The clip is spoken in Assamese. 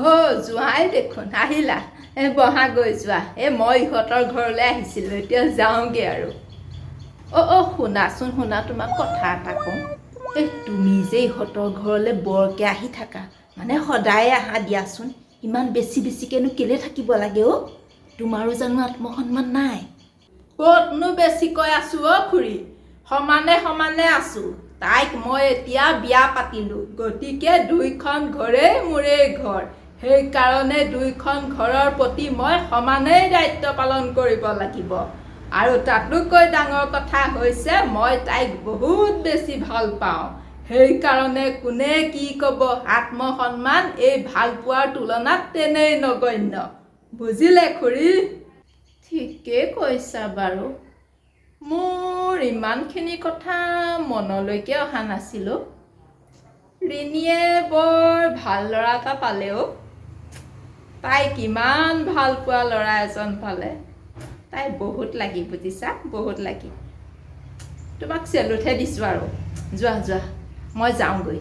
অ' জোঁৱাই দেখোন আহিলা। এই বহা গৈ যোৱা। এই মই ইহঁতৰ ঘৰলৈ আহিছিলোঁ, এতিয়া যাওঁগৈ আৰু। অ' অ' শুনাচোন, শুনা, তোমাক কথা এটা কওঁ। এই তুমি যে ইহঁতৰ ঘৰলৈ বৰকৈ আহি থাকা, মানে সদায়ে আহা দিয়াচোন, ইমান বেছি বেছিকৈনো কেলৈ থাকিব লাগে অ'? তোমাৰো জানো আত্মসন্মান নাই? ক'তনো বেছিকৈ আছোঁ অ' খুৰী, সমানে সমানে আছোঁ। তাইক মই এতিয়া বিয়া পাতিলোঁ, গতিকে দুইখন ঘৰেই মোৰেই ঘৰ। সেইকাৰণে দুইখন ঘৰৰ প্ৰতি মই সমানেই দায়িত্ব পালন কৰিব লাগিব। আৰু তাতোকৈ ডাঙৰ কথা হৈছে, মই তাইক বহুত বেছি ভাল পাওঁ। সেইকাৰণে কোনে কি ক'ব, আত্মসন্মান এই ভালপোৱাৰ তুলনাত তেনেই নগণ্য, বুজিলে খুৰী? ঠিকেই কৈছা বাৰু, মোৰ ইমানখিনি কথা মনলৈকে অহা নাছিল। ৰিণীয়ে বৰ ভাল ল'ৰা এটা পালে অ'। তাই কিমান ভাল পোৱা ল'ৰা এজন পালে। তাই বহুত লাকি, বুজিছা, বহুত লাকি। তোমাক চেলুটহে দিছোঁ আৰু। যোৱা যোৱা, মই যাওঁগৈ।